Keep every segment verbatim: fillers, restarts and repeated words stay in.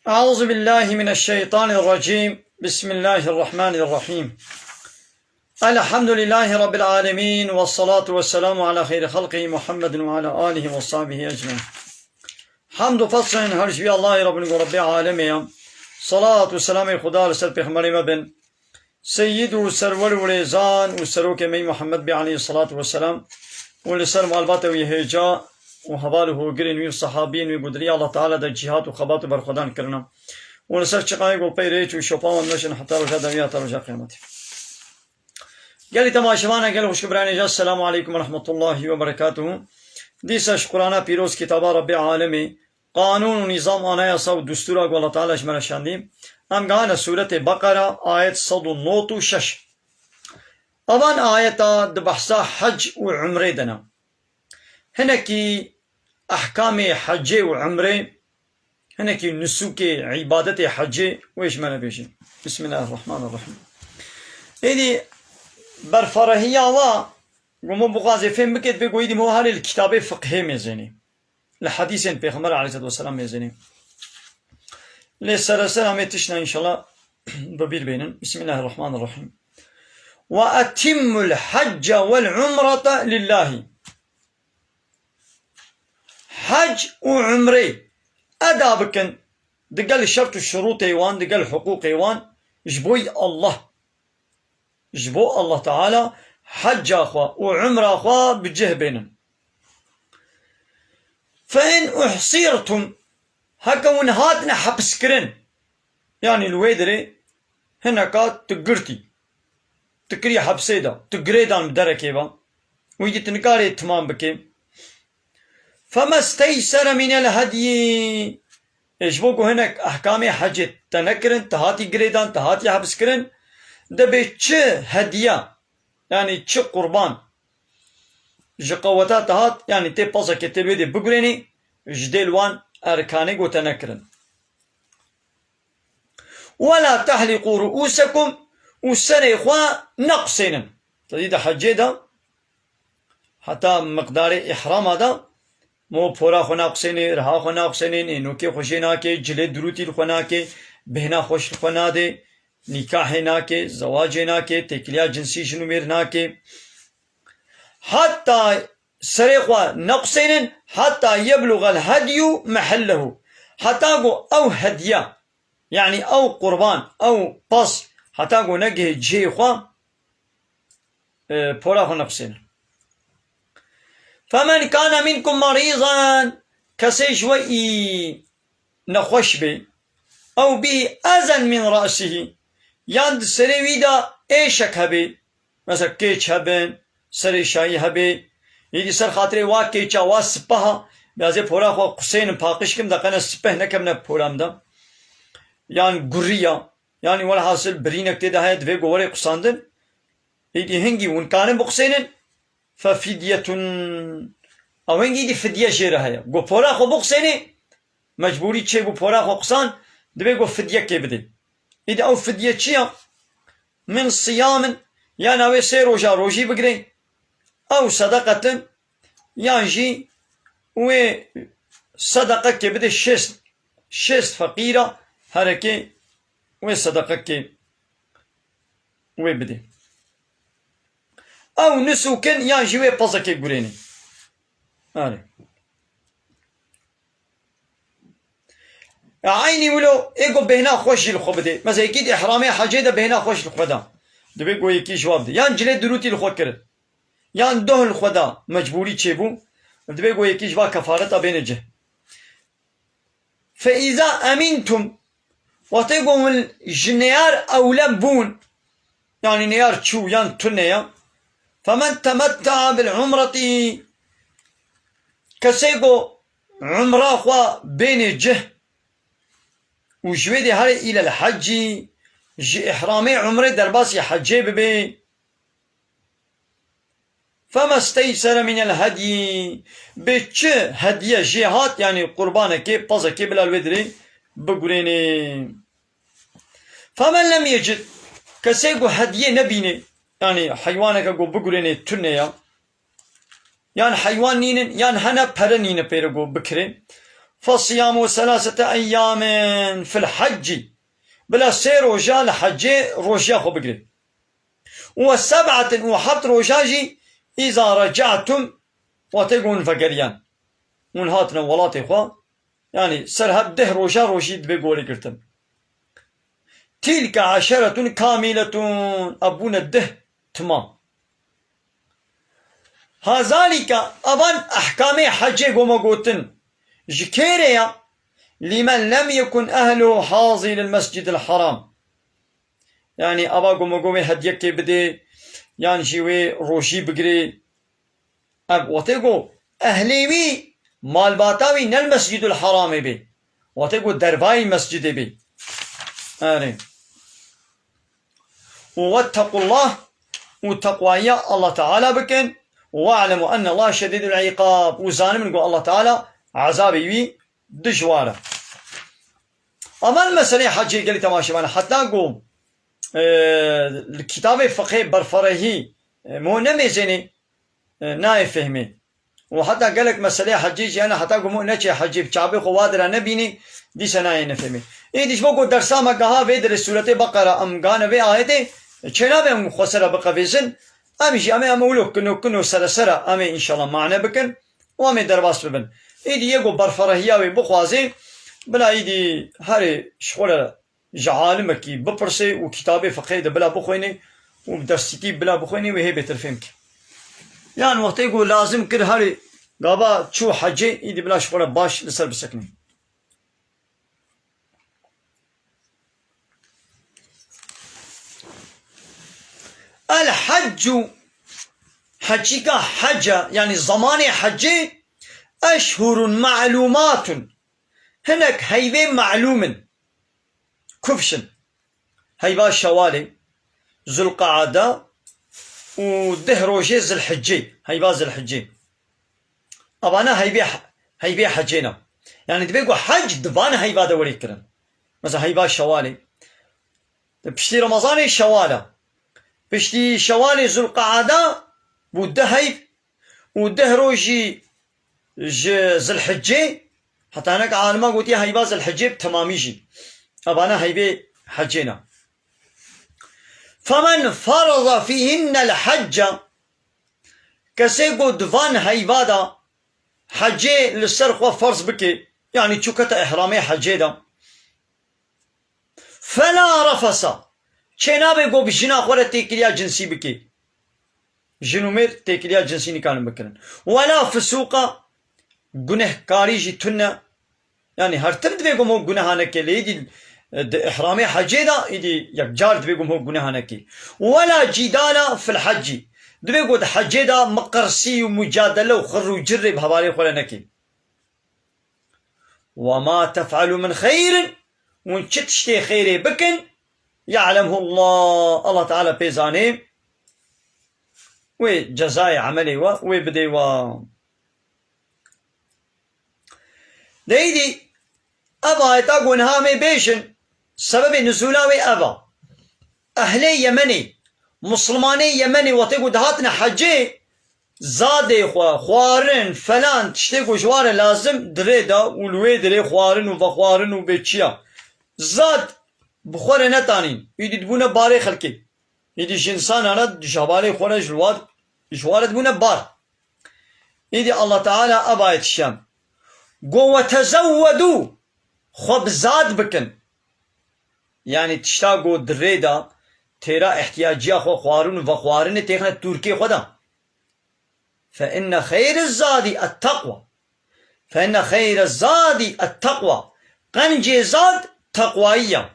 أعوذ بالله من الشيطان الرجيم. بسم الله الرحمن الرحيم. الحمد لله رب العالمين، والصلاة والسلام على خير خلقه محمد وعلى آله وصحبه أجمعين. Hamd û fes ên her ji vî Allahê re bin ku Rebbê alemê ye. Salat û selamê Xuda li ser Pêxemberê me bin. Seyyid û serwer û rêzan û serokê me yî Muhammed bê aleyhissalatu vesselam û li ser malbata wî hêja û heval û hogirên wî û sehabiyên wî ku di rêya Allah Teala de cîhat û xebat û berxwedan kirine û li ser çiqayê ku pey rêç û şopa wan meşin heta roja dawî heta roja qiyametê. Gelî temaşevana, gel xwişk û birayên hêja, Selamu aleykum ve rahmetullahi ve berekatuhu. Dîsa ji Qur'ana pîroz, kitaba Rebbê alemê, qanûn û nîzam, anayasa û dustûra ku Allah Teala ji me re şandî. Em gihane sûretê Beqera, ayet sed û nod û şeş. Evan ayeta di behsa hec û umrê de ne. Hinekî ehkamê hecê û umrê, hinekî nusûkê, îbadetê hecê wê ji me re bêjin. Bismillahirrahmanirrahim. Êdî berferehiya wa, ku me bixwaze fêm bike, divê ku êdî me herê li kitabê fiqhê mêzênê. Li hedîsên Pêxember aleyhisselatu vesselam mêzênê. Lê sereser em ê tiştna înşallah bi bîr bênin. Bismillahirrahmanirrahim. Ve etimmul hecce vel umrete lillahi. Hec û umrê eda bikin, digel şert û şurûtê wan, digel hiqûqê wan, ji bo Allah. Ji bo Allah Teala hecca xwe û umra xwe bi cih bênin. Fe in uhsirtum, heke hûn hatine hepiskirin, yanî li wê derê hineka tu girtî, tu kirî hepsê de, tu girêdan bi derekê ve, wî dî tu nikarê timam bikê. Fema steysere minel hedyi. Ê, ji bo ku hinek ehkamê hecê te nekirin, te hatî girêdan, te hatî hepskirin, dibê çi hediya, yanî çi qurban ji qeweta te hat, yanî tê pezekê tê wê dê bigurênî, ji dêl wan erkanê ku te nekirin. Wela tehliqû ru'ûsekum, û serê xwe nequsênin. Tedî di hecê de, heta miqdarê îhrama de, mo pora xwe naqusênê, riha xwe naqusênê, nênokê xwe jê nake, cilê dirûtî li xwe nake, bêhna xweş li xwe nade, nîkahê nake, zewacê nake, têkiliya cinsî jin û mêr nake. Heta serê xwe nequsênin, heta yebluğel hedyu mehellehu. Heta ku ew hedya, yanî ew qurban, ew pez, heta ku negihê cihê xwe, e, pora xwe nequsênin. Femen kane minkum merîzan, kesê ji we î nexweş bê, ew bî ezen min ra'sihi, yan di serê wî de êşek hebê, mesela kêç hebin, serê şayî hebê, êdî ser xatirê wa kêça wa sipeha, biyazê pora xwe qusênin, paqij kim de qene sipeh nekemine pora min de, yan guriya, yanî welhasil birînek tê de heye, divê ku werê qusandin, êdî hingî hûn karin biqusênin, fe fidyetun. Ew hingî dî fidye jê re heye. Ku pora xwe bixusênê, mecbûrî çêbû pora xwe qusan, divê ku fidyekê bidê. Îdî ew fidye çi ya? Min siyamin, yan ew ê sê roja rojî bigirê, ew sedeqetin, yan jî wê sedeqekê bidê şêst, şêst feqîra herekê wê sedeqekê wê bidê. Ew nusûk in yan jî wê pezekê gurênê. Erê. Eynî wilo ê ku bêhna xweş jî li xwe bidê. Mesela yekî di ihramê hecê de bêhna xweş li xwe da. Divê ku yekî ji wa bidê. Yan cilê dirûtî li xwe kir. Yan doh li xwe da mecbûrî çêbû. Divê ku yekî ji va kefareta bêne cih. Fe îza emîntum, wextê ku hûn ji neyar ewle bûn, yanî neyar çû yan tune ya, femen temettea bil umretî, kesê ku umra xwe bênê cih û ji wê dê herê îlel heccî, ji ihramê umrê derbasî hecê bibê, Fema steysere minel hedyi. Bi çi hediye jê hat, yanî qurbanekê, pezekê bila li wê dirê bigurênê. Femen lem yecid. Kesê ku hediyê nebînê, yanî heywaneke ku bigurênê tune ya. Yan heywan nînin, yan hene pere nîne pê re ku bikirê. فصيام ثلاثة أيام في الحج. Bila sê roja li hecê rojiya xwe bigire. Û seb'atin û heft roja jî îza reca'tum, wextê ku hûn vegeriyan. Hûn hatine welatê xwe, yanî ser hev deh roja rojî dibe gorê girtin. Tilke eşeretun kamiletun, ev bûne deh timam. Hazalike, evan ehkamê hecê goma gotin. Ji kê re ya? Limen lem yekun ehluhu haziril mescidil haram. Yanî ava goma go wê hedyekê bidê, yan jî wê rojî bigirê. Ev wextê ku ehlê wî, malbata wî ne li Mescîdul Haramê bê. Wextê ku dervayî mescidê bê. Erê. Û wettequllah, û teqwayiya Allah Teala bikin. Û we'lemu enne Allah şedîdul îqab. Û zanimin ku Allah Teala ezabê wî dijwar e. Ama li meseleyê hecê gelî temaşevan, heta ku, e, li kitabê fiqhê berferehî, e, mo nemêzênê, e, nayê fehmê. Û heta gelek meseleyê hecê jî hene, heta ku mo neçê hecê, bi çavê xwe wa dira nebînî, dîse nayê nefehmê. Ê dî ji bo ku dersa me geha vê derê sûretê Beqera em gane vê ayetê, çênabe em xwe sera biqevêzin, em jî em ê, em ê wilo kino kino sere sera em ê înşallah mane bikin û em ê derbas bibin. Ê dî yê ku berferehiya wê bixwazê, bila ê dî herê ji xwe re ji alimekî bipirsê û kitabê fiqhê de bila bixwênê û bi dersîtî bila bixwênê wê hê bêtir fêm ke. Yan wextê ku lazim kir herê gava çû hecê, ê dî bila ji xwe re baş li ser biseknê. El heccu, heçîka hece, yanî zamanê hecê, eşhurun ma'lumatun. Hinek heyvê ma'lûm in. Kufş in. Heyva Şewalê, Zulqeada û deh rojê Zilhicê. Heyva Zilhicê. Evana heyvê, heyvê hecê ne. Yanî dibe ku hec di van heyva de were kirin. Mesela heyva Şewalê. Di piştî Remezanê Şewal e. Piştî Şewalê Zulqeada bû deh heyv û deh rojî ji Zilhicê, heta hinek alima gotiye heyva Zilhicê bi temamî jî. Evana heyvê hecê ne. Femen feraza fîhinnel hecce, kesê ku di van heyva de hecê li ser xwe ferz bike, yanî çû kete ihramê hecê de, fela refesa, çênabe ku bi jina xwe re têkiliya cinsî bike. Jin û mêr têkiliya cinsî nikarin bikirin. Wela fisûqa, gunehkarî jî tune. Yanî hertir divê ku ho guneha neke, lê êdî, e, di ihramê hecê de êdî yekcar divê ku ho guneha neke. Wela cîdala fil hecî. Divê ku di hecê de miqirsî û mucadele û xirr û cirrê bi hevalê xwe re neke. Ve ma tef'elu min xeyrin, hûn çi tiştê xêrê bikin, ya'lemhu Allah, Allah Teala pê zanê, wê cezayê emelê we wê bidê we. Deydî, ev ayeta ku niha em ê bêjin, sebebê nuzûla wê ev a. Ehlê Yemenê, Muslimanê Yemenê wextê ku dihatine hecê, zadê xwe, xwarin, felan, tiştê ku ji wan re lazim, di rê de û li wê dirê xwarin û vexwarin û vê çiya. Zad bi xwe re netanîn. Îdî dibûne barê xelkê. Îdî ji însanan re, ji hevalê xwe re, ji wan, ji wan re dibûne bar. Îdî Allah Teala ev ayet şiyan. Go, "Ve tezewwedû." Xwe bi zad bikin. Yanî tişta go di rê de têra ihtiyaciya xwe, xwarin û vexwarinê têxine tûrkê xwe de. Fe inne xeyre zadî et-teqwa. Fe inne xeyre zadî et-teqwa. Qencê zad teqwayî ya.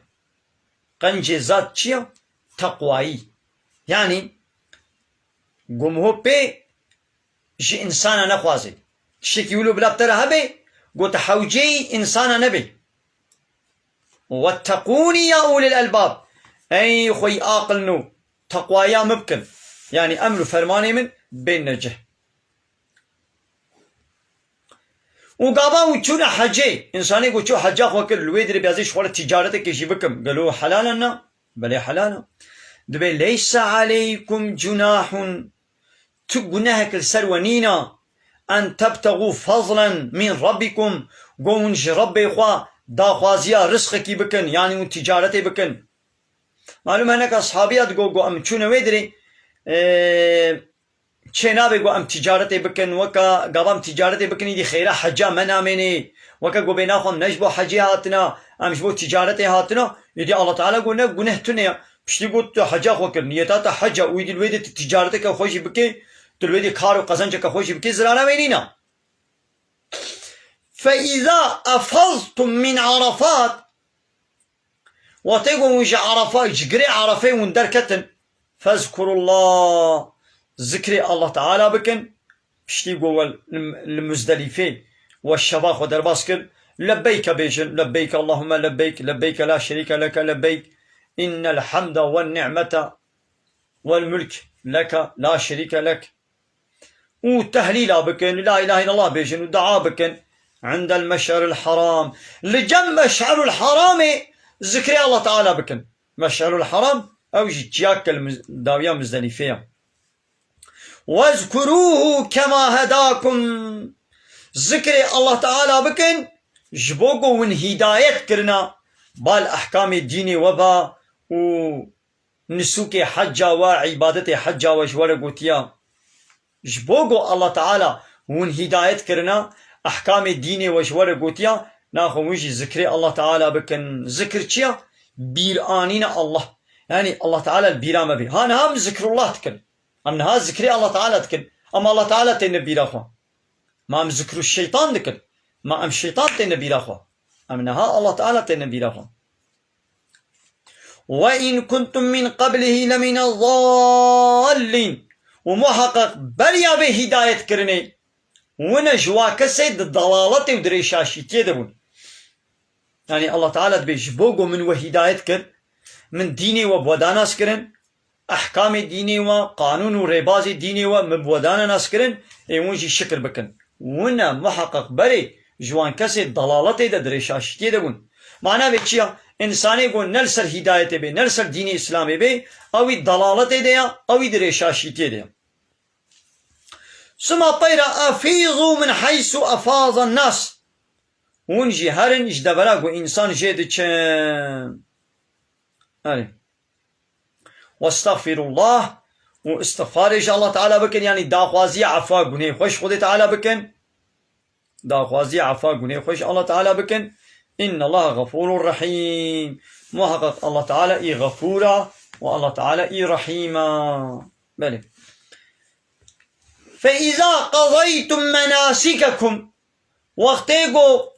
Qencê zad çi ya? Teqwayî. Yanî, gumho pê ji însana nexwazê. Tiştekî wilo bila bi te re hebe, go tu hewceyî însana nebê. Wetteqûnî ya ulil elbab. Ey xweyî aqilno, teqwaya min bikin. Yanî emr û fermanê min bênine cih. Û gava û çûne hecê, însanê ku çû heca xwe kir, li wê dirê biyazê ji xwe re tîcaretekê jî bikim, gelo helal e na? Belê helal e. Dibê leyse aleykum cunahun, tu gunehek li ser we nîna, en tebtexû fazlen min rabbikum, Go hûn ji Rebbê xwe daxwaziya rizqekî bikin, yanî hûn ticaretê bikin. Malûm e hineka sahabiya digo, go em çûne wê dirê, e, çê nabe go em ticaretê bikin, weke gava em ticaretê bikin, îdî xêra heca me namênê. Weke go bê naxwe em ne ji bo hecê hatina, em ji bo ticaretê hatina, îdî Allah Teala go ne guneh tune ya. Piştî go tu heca xwe kir, niyeta te heca û îdî li wê de tu ticareteke xwe jî bikê, tu li wê de kar û qezenceke xwe jî bikê, zirara wê nîna. فإذا أفضتم من عرفات, wextê ku hûn ji Erefa, ji girê Erefê hûn derketin, fezkurullah, zikrê Allah Teala bikin, piştî ku we li, li Muzdelîfê we şeva xwe derbas kir, lebbeyke bêjin, lebbeyke Allahümme lebbeyk, lebbeyke la şerîke leke lebbeyk, innel hamde wen ni'mete vel mulk leke la şerîke lek. Û tehlîla bikin, la ilahe illallah bêjin û dua bikin. Indel meş'eril haram. Li cem meş'erul haramê zikrê Allah Teala bikin. Meş'erul haram, ew jî çiyake li Muz-, dawiya Muzdelîfê ye. Wezkurûhu kema hedakum. Zikrê Allah Teala bikin, ji bo ku hûn hîdayet kirina, bal ehkamê dînê we ba û nisûkê hecca we, îbadetê hecca we ji we re gotiya. Ji bo ku Allah Teala hûn hîdayet kirina, ehkamê dînê we ji we re gotiya, naxwe hûn jî zikrê Allah Teala bikin. Zikir çi ya? Bîranîna Allah. Yanî Allah Teala li bîra me bê. Ha niha em zikrullah dikin. Em niha zikrê Allah Teala dikin. Em Allah Teala têne bîra xwe. Ma em zikru şeytan dikin. Ma em şeytan têne bîra xwe. Em niha Allah Teala têne bîra xwe. Ve in kuntum min qablihi lemine zallin. Û muhaqqaq beriya vê hîdayet kirinê, wine ji wa kesê di dalaletê û di rêşaşîtiyê de bûn. Yanî Allah Teala dibê, ji bo ku min we hîdayet kir, min dînê we bi we da nas kirin, ehkamê dînê we, qanûn û rêbazê dînê we min bi we dane naskirin, ê hûn jî şikir bikin. Wina muheqeq berê ji wan kesê dalaletê de, di rêşaşîtiyê de bûn. Mana vê çi ya? Însanê ku ne li ser hîdayetê bê, ne li ser dînê Îslamê bê, ew wî dalaletê de ya, ew wî di rêşaşîtiyê de ya. Suma peyra efîzû min heysu efazan nas. Hûn jî herin ji devera ku însan jê diçin. Erê. Westexfirullah, û istixfarê ji Allah Teala bikin, yanî daxwaziya efa gunê xwe ji Xwedê Teala bikin. Daxwaziya efa gunê xwe ji Allah Teala bikin. Innallaha gafurur rahîm. Muheqeq Allah Teala î gafûr a û Allah Teala î rahîm a. Belê. Fe îza qezeytum menasîkekum. Wextê ku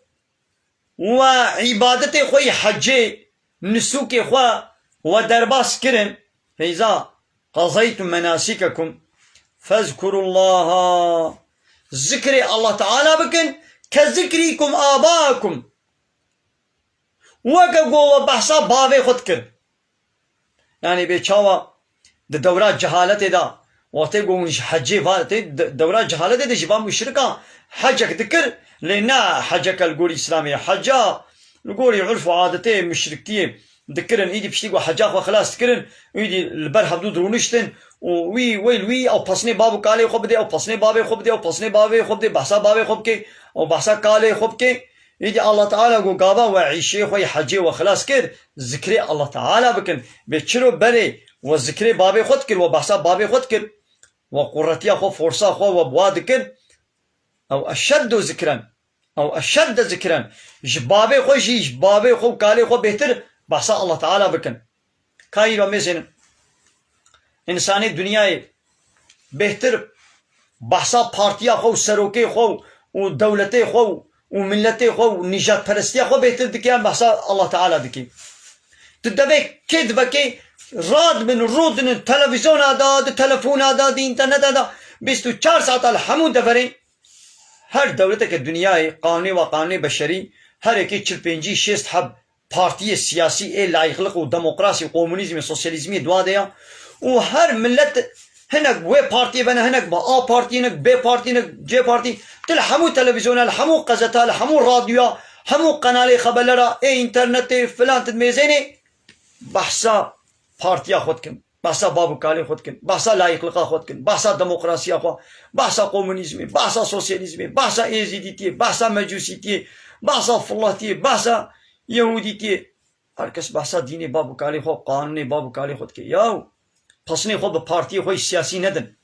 we îbadetê xwe yê hecê, nisûkê xwe we derbas kirin, feyza qezeytum menasîkekum, fezkurullaha, zikrê Allah Teala bikin, ke zikrîkum abakum, weke ku we behsa bavê xwe dikir. Yanî bê çawa di dewra cehaletê de, wextê ku hûn ji hecê va-, tê de-, dewra cehaletê de jî va muşrika hecek dikir, lê ne heceke li gorî Îslamê, heca li gorî urf û adetê muşriktiyê dikirin, îdî piştî ku heca xwe xilas dikirin, îdî li ber hevdû dirûniştin û wî, weyl wî, ew pesnê bav û kalê xwe bidê, ew pesnê bavê xwe bidê, ew pesnê bavê xwe bidê, behsa bavê xwe bikê, ew behsa kalê xwe bikê. Îdî Allah Teala got, gava we îşê xwe yê hecê we xilas kir, zikrê Allah Teala bikin. Bê çiro berê we zikrê bavê xwe dikir, we behsa bavê xwe dikir, we quretiya xwe, forsa xwe we bi wa dikir. Ew eşeddu zikren. Ew eşedde zikren. Ji bavê xwe jî, ji bavê xwe û kalê xwe bêhtir behsa Allah Teala bikin. Ka îro mêzênin. Însanê dinyayê bêhtir behsa partiya xwe û serokê xwe û dewletê xwe û miletê xwe û nîjadperestiya xwe bêhtir dike yan behsa Allah Teala dike? Tu devê kê divekê radibin, rûdinin, televîzyona da, di telefona da, di înterneta da, bîst û çar saeta li hemû deverê. Her dewleteke dinyayê, qanûnê wa, qanûnê beşerî, her yekê çil pêncî şêst heb partiyê siyasî ê layîqliq û demokrasî û komunîzmê, sosyalîzmê di wa de ya. Û her milet hinek wê partiyê vene, hinek bi A partî, hinek B partî, hinek C partî. Tu li hemû televîzyona, li hemû qezeta, li hemû radyoya, hemû qenalê xebelera ê înternetê filan tu dimêzênê behsa partiya xwe dikin. Behsa bav û kalê xwe dikin, behsa layîqliqa xwe dikin, behsa demokrasiya xwe, behsa komunîzmê, behsa sosyalîzmê, behsa êzîdîtiyê, behsa mecûsîtiyê, Behsa fillatiyê, behsa yehûdîtiyê. Her kes behsa dînê bab û kalê xwe, qanûnê bab û kalê xwe dike. Yaw, pesnê xwe bi partiyê xwe yî siyasî nedin.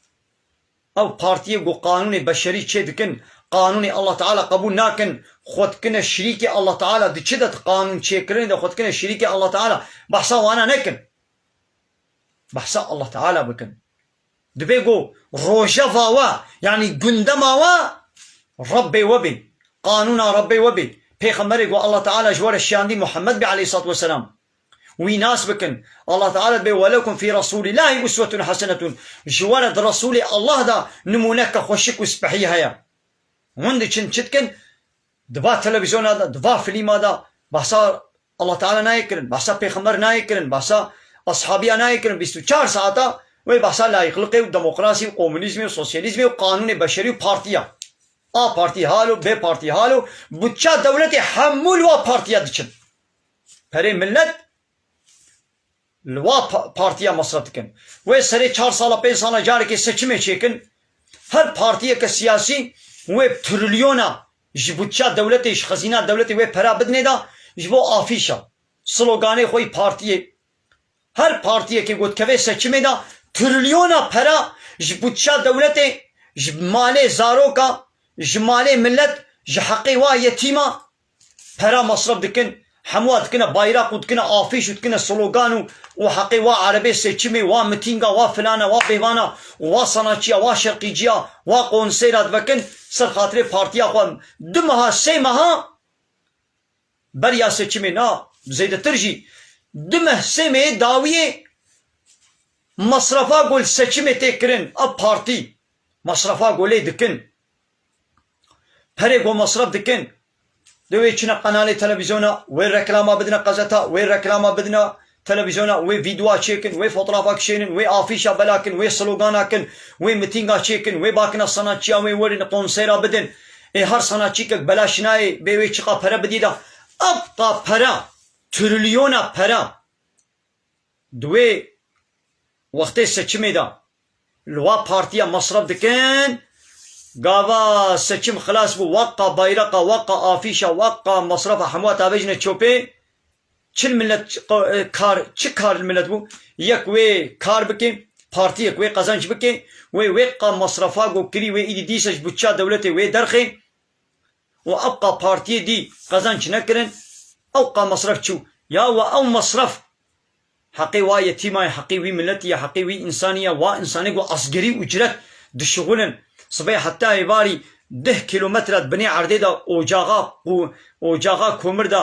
Ew partiyê ku qanûnê beşerî çê dikin, qanûnê Allah Teala qebûl nakin, xwe dikine şirîkê Allah Teala, di çi de, di qanûn çêkirinê de xwe dikine şirîkê Allah Teala. Behsa wana nekin. Behsa Allah Teala bikin. Dibê ku rojeva we, yanî gundema we, Rebbê we bê. Qanûna Rebbê we bê. Pêxemberê ku Allah Teala ji we re şiyandî Muhammed bê aleyhissalatu vesselam. Wî nas bikin. Allah Teala dibê, "Welekum fî Resûlîllahî uswetun hesenetun." Ji we re di Resûlê Allah de nimûneke xweşik û spehî heye. Hûn diçin çi dikin? Di va televîzyona de, di va filîma de behsa Allah Teala nayê kirin, behsa pêxember nayê kirin, behsa ashabiya nayê kirin. Bîst û çar saeta wê behsa layîqliqê û demokrasî û komunîzmê û sosyalîzmê û qanûnê beşerî û partiya. A partî halo, B partî halo, budça dewletê hemû li wa partiya diçin. Perê millet li wa pa-, partiya mesref dikin. Wê serê çar sala, pênc sala carekê seçimê çêkin. Her partiyeke siyasî wê trilyona ji budça dewletê, ji xezîna dewletê wê pera bidinê de ji bo afîşa, sloganê xwe yî partiyê. Her partiyekê ku dikeve seçimê de trilyona pera ji budça dewletê, ji malê zaroka, ji malê millet, ji heqê wa yetîma pera masraf dikin. Hemû wa dikine bayraq û dikine afîş û dikine slogan û, û heqê wa erebê seçimê, wa mitînga, wa filana, wa bêvana, wa sanatçiya, wa şerqîciya, wa konseyra divekin ser xatirê partiya xwe. Du meha, sê meha beriya seçimê, na, zêdetir jî, du meh, sê mehê dawiyê masrafa ku li seçimê tê kirin, a partî masrafa ku lê dikin, perê ku masraf dikin, dê wê çine qenalê televîzyona, wê reklama bidine qezeta, wê reklama bidine televîzyona, wê vîdyoa çêkin, wê fotoğrafa kişênin, wê afîşa belakin, wê slogana kin, wê mitînga çêkin, wê bakina sanatçiya wê werin konsera bidin. Ê her sanatçîkek belaş nayê, bê wê çiqa pere bidî de. Epqa pera, trilyona pera di wê wextê seçimê de li wa partiya masraf dikin, gava seçim xilas bû, weqa bayraqa, weqa afîşa, weqa masrafa hemû tavêjine çopê, çi li millet, e, kar, çi kar li millet bû? Yek wê kar bike, partiyek wê qezenc bike, wê, wê qa masrafa ku kirî wê îdî dîsa ji budça dewletê wê derxê û ew qa partiyê dî qezenc nekirin, ew qa masraf çû. Ya we ew masraf heqê wa yetîma ye, heqê wî miletî ye, heqê wî însanî ye, wa însanê ku asgerî ucret dişixulin, sibê heta êvarî deh kîlometre di binê erdê de ocaxa ku, ocaxa komir de,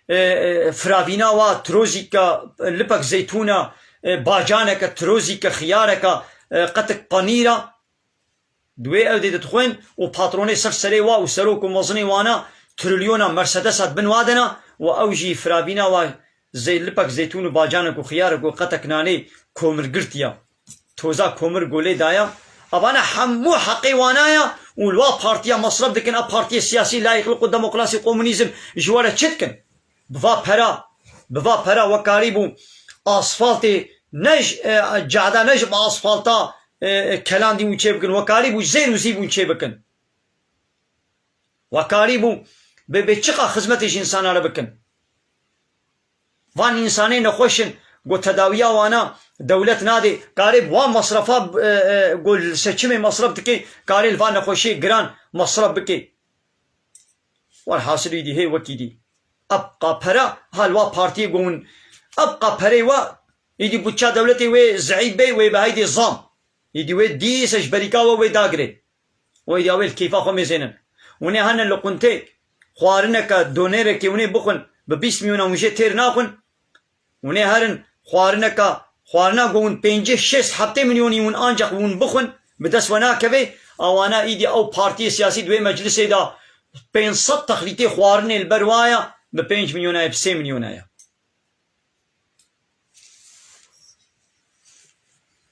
e, e, firavîna wa tirozîke, lipek zeytûna, e, bacaneke, tirozîke, xiyareke, e, qetik panîra, di wê ew dê didixwin û patronê ser serê wa û serok û mezinê wana trilyona Mercedesa di bin wa de ne û ew jî firavîna wa zê-, lipek zeytûn û bacanek û xiyarek û qetek nanê komir girtiya. Toza komir golê daya. Evana hemû heqê wana ya û li wa partiya masraf dikin, ev partiyê siyasî, layîqliq û demokrasî, komunîzm ji we re çi dikin? Bi va pera, bi va pera we karîbû asfaltê ne ji, e, cada ne ji bi asfalta, e, e, kelandî hûn çê bikin. We karîbû zêr û zîv hûn çê bikin. We karîbû bi, bi çiqa xizmetê ji însana re bikin. Van însanê nexweş in, ku tedawiya wana dewlet nadê, karê bi wan masrafa, e, e, ku li seçimê masraf dike, karê li van nexweşiyê giran masraf bike. Werhasil îdî hê wekî dî. Ebqa pere ha li wa partiyê gon. Ebqa perê we îdî budça dewletê wê zeîf bê, wê bi heydê zam. Îdî wê dîse ji berîka we wê dagirê. Wê îdî ew ê li keyfa xwe mêzênin. Hûn ê henin li quntê xwarineke, donêrekê hûn ê bixwin, bi bîst milyona hûn jê têr naxwin. Hûn ê herin xwarineka, xwarina ku hûn pêncî, şêst, heftê milyonî hûn ancax hûn bixwin, bi dest we nakeve, awana îdî ew partiyê siyasî di wê meclisê de pênc sed texlîtê xwarinê li ber wa ye, bi pênc milyona ye, bi sê milyona ye.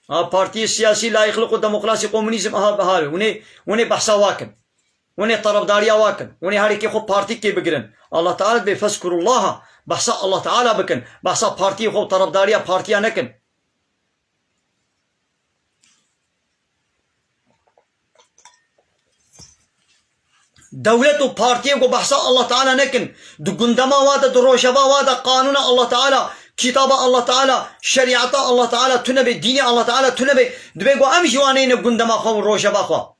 A partiyê siyasî, layîqliq û demokrasî, komunîzm, aha, aha, hûn ê, hûn ê behsa wa kin. Hûn ê terefdariya wa kin. Hûn ê herêkê xwe partîkê bigirin. Allah Teala dibê fezkurullaha. Behsa Allah Teala bikin. Behsa partiyê xwe û terefdariya partiya nekin. dewlet û partiyê ku behsa Allah Teala nekin, di gundema wa de, di rojeva wa de qanûna Allah Teala, kitaba Allah Teala, şerîeta Allah Teala tune be, dînê Allah Teala tune be, dibê ku em jî wan neyne gundema xwe û rojeva xwe.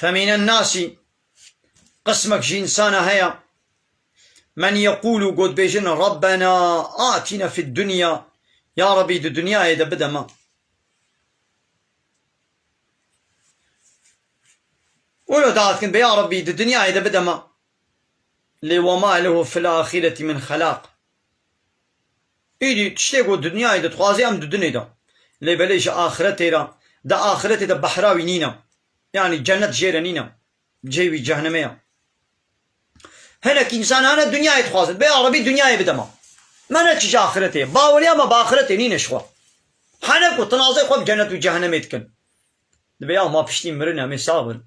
فَمِنَ النَّاسِ، qismek ji însana heye, مَنْ يَقُولُ، got bêjin, رَبَّنَا آتِنَا فِي الدُّنْيَا، ya Rebî, di dinyayê de bide me. Wilo dua dikin, bê ya Rebî, di dinyayê de bide me. Lê وَمَا لَهُ فِي الْآخِرَةِ مِنْ خَلَاقٍ. Îdî tiştê ku di dinyayê de dixwazê em di dinê de. Lê belê ji axiretê re, di axiretê de behra wî nîne. Yanî cennet jê re nîne. Cihê wî cehennemê ye. Hinek însan hene dinyayê dixwazin. Bê ya Rebî dinyayê bide me. Me ne çi ji axiretê ye. Baweriya me bi axiretê nîne ji xwe. Hene ku tinazê xwe bi cennet û cehennemê dikin. Dibê ya ma piştî mirin em ê sax bin.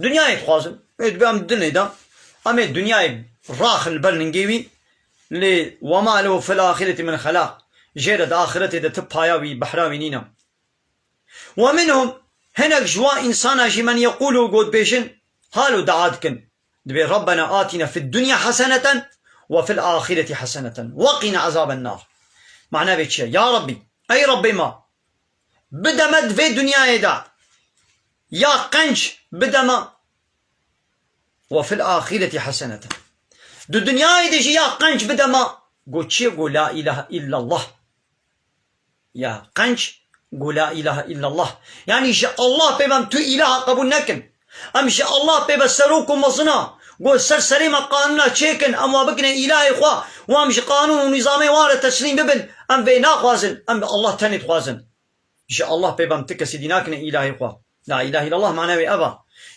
Dinyayê dixwazin. Ê, dibê em dinê de. Em ê dinyayê raxin li ber ningê wî. Lê وَمَا لَهُ فِي الْآخِرَةِ مِنْ خَلَاقٍ. Jê re di axiretê de ti paya wî, behra wî nîne. وَمِنْهُمْ، hinek ji wan însana jî مَنْ يَقُولُ، got bêjin, halo dua dikin. Dibê رَبَّنَا آتِنَا فِي الدُّنْيَا حَسَنَةً وَفِي الْآخِرَةِ حَسَنَةً وَقِنَا عَذَابَ النَّارِ. Mana vê çi ye? Ya Rebî, ey Rebê me, bide me di vê dinyayê de ya qenc bide me. وَفِي الْآخِرَةِ حَسَنَةً. Di dinyayê de jî ya qenc bide me. Got çi? Got la ilahe illallah. Ya qenc, got la ilahe illallah. Yanî ji Allah pê ve em tu îlaha qebûl nekin. Em ji Allah pê ve serok û mezina, got ser serê me qanûna çêkin, em wa bikine îlahê xwe, û em ji qanûn û nîzamê wan re teslîm bibin. Em vê naxwazin, em bi Allah tenê dixwazin. Ji Allah pê ve em ti kesî dî nakine îlahê xwe. La ilahe illallah mana wê ev e.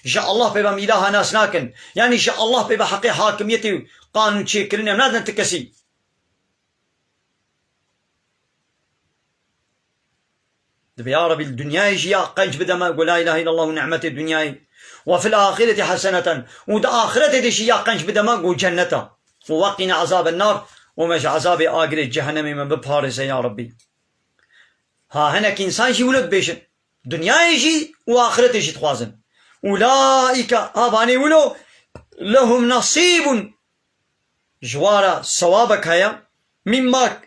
Ji Allah pê ve em îlaha nas nakin. Yanî ji Allah pê ve heqê hakimiyetê û qanûn çêkirinê em nadin ti kesî. Dibê ya Rebî li dinyayê jî ya qenc bide me, got la ilahe illallah û nimetê dinyayê. وَفِي الْآخِرَةِ حَسَنَةً. Û di axiretê de jî ya qenc bide me, got cenneta. وَقِنَا عَذَابَ النَّارِ. Û me ji ezabê agirê cehennemê me biparêze ya Rebî. Ha, hinek însan jî wilo dibêjin. Dinyayê jî û axiretê jî dixwazin. Ulaîke, ha, vanê wilo, lehum nesîbun. Ji wa re sewabek heye. Mîmma,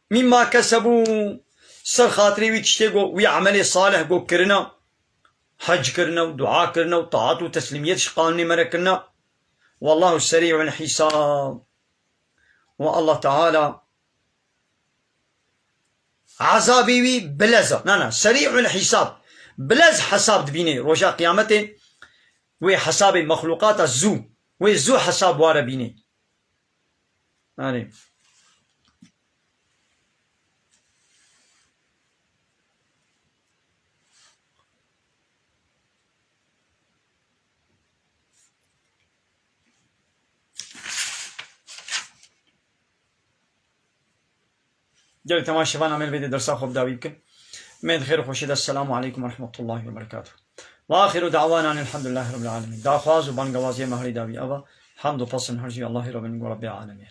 mîmma kesebû, ser xatirê wî tiştê ku wî emelê salih ku kirine, hec kirine û dua kirine û taat û teslîmiyet ji qanûnê me re kirine. Wallahu serî'ul hîsab. Û Allah Teala ezabê wî bilez e. Na, na, serî'ul hîsab. Bilez hesab dibînê. Roja qiyametê wê hesabê mexlûqata zû. Wê zû hesab ware bînê. Erê. Gelek temaşevan, em ê li vê de dersa xwe bi dawî bikin. Em ê di xêr û xweşiyê de. Esselamu aleykum ve rahmetullahi ve berekatuh. Ve axiru da'wana enil hamdülillahi rabbil alemin. Daxwaz û bangewaziyê me herî dawî ev e. Hamd û pesn her jî Allahî Rabbin û Rabbê alemê.